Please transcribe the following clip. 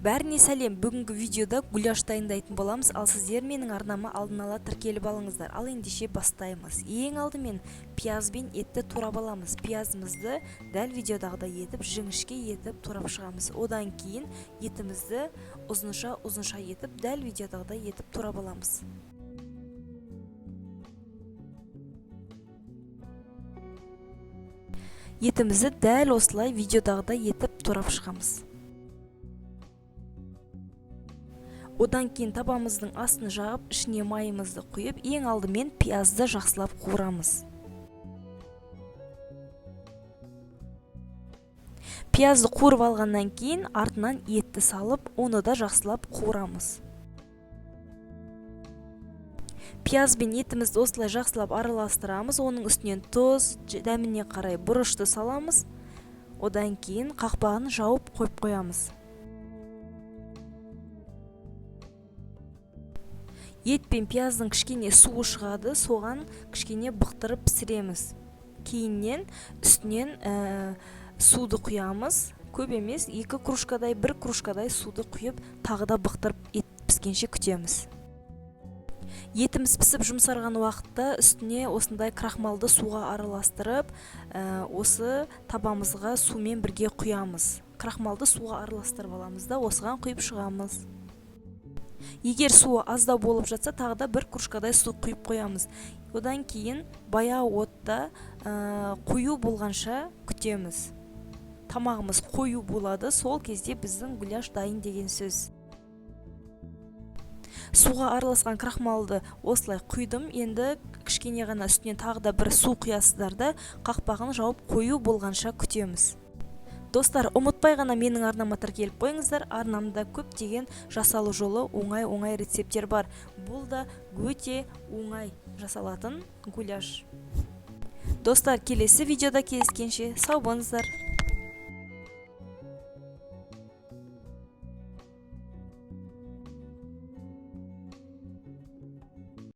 Бәріне сәлем! Бүгінгі видеода гуляш дайындайтын боламыз. Ал сіздер менің арнама алдын ала тіркеліп алыңыздар. Ал ендеше бастаймыз. Ең алдымен пияз бен етті турап аламыз. Пиязымызды дәл видеодағыдай етіп, жіңішке етіп турап шығамыз. Одан кейін етімізді ұзынша-ұзынша етіп, дәл видеодағыдай етіп турап аламыз. Етімізді дәл осылай видеодағыдай етіп турап шығамыз. Одан кейін табамыздың астын жағып, ішіне майымызды құйып, ең алдымен пиязды жақсылап қуырамыз. Пиязды қуырып алғаннан кейін артынан етті салып, оны да жақсылап қуырамыз. Пияз бен етімізді осылай жақсылап араластырамыз. Оның үстінен тұз, дәміне қарай бұрышты саламыз. Одан кейін қақпағын жауып қойып қоямыз. Ет пен пияздың кішкене суы шығады, соған кішкене бұқтырып пісіреміз. Кейіннен үстінен суды құямыз. Көп емес, 2 кружкадай, 1 кружкадай суды құйып, тағы да бұқтырып ет піскенше күтеміз. Етіміз пісіп жұмсарған уақытта үстіне осындай крахмалды суға араластырып, осы табамызға сумен бірге құямыз. Крахмалды суға араластырып аламыз да, осыған құйып шығамыз. Егер суы аздау болып жатса, тағы да 1 кружкадай су құйып қоямыз. Одан кейін баяу отта қою болғанша күтеміз. Тамағымыз қою болады, сол кезде біздің гуляш дайын деген сөз. Суға араласқан крахмалды осылай құйдым. Енді кішкене ғана үстінен тағы да бір су құясыздар да, қақпағын жауып қою болғанша күтеміз. Достар, ұмытпай ғана менің арнама тіркеліп қойыңыздар. Арнамда көптеген жасалу жолы оңай-оңай рецепттер бар. Бұл да өте оңай жасалатын гуляш. Достар, келесі видеода кездескенше сау болыңыздар.